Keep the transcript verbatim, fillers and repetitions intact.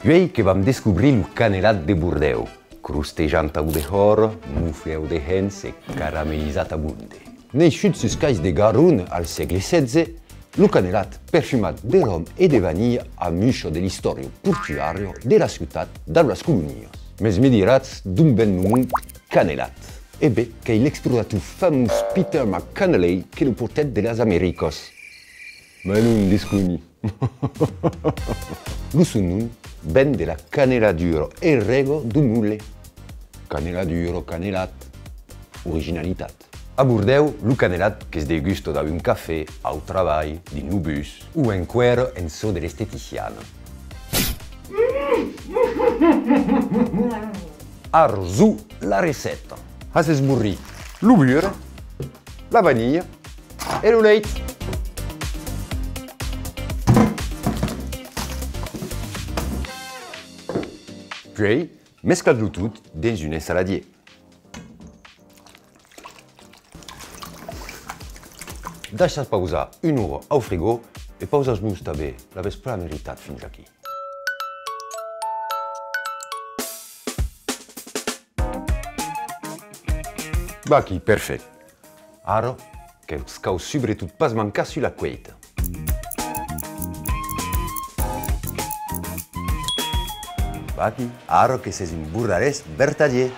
Puèi que vam descobrir lo canelat de Bordèu, crostejant au dehòra, moflèu dehens e caramelizat abonde. Neishut sus cais de Garonne al sègle setze, lo canelat, perfumat de rom e de vanilha, amuisha de l'istòria portuària de la ciutat dab las colonias. Mes me diratz, d'ont ven lo mot canelat? E ben, qu'ei l'explorator famós Peter McConnelley que lo portèt de las Americas. Mas non, desconi. Lo son nom ven de la caneladura e rega deu mole. Caneladura, canelat, originalitat. A Bordèu, lo canelat que's degusta dab un cafè, au trabalh, dins lo bus, o enqüèra en çò de l'esteticiana. Ara zo la recèpta. Has esborrit lo burre, la vanilha e lo lèit. Puèi, mesclatz lo tot dens un ensaladièr. Daissatz pausar una ora au frigo e pausatz-vos tanben, l'avètz plan meritat fins aquí. Vaquí, perfèit. Ara, que'vs cau subretot pas mancar sus la cuèita. Vaquí, ara que sètz un bordarés vertadièr.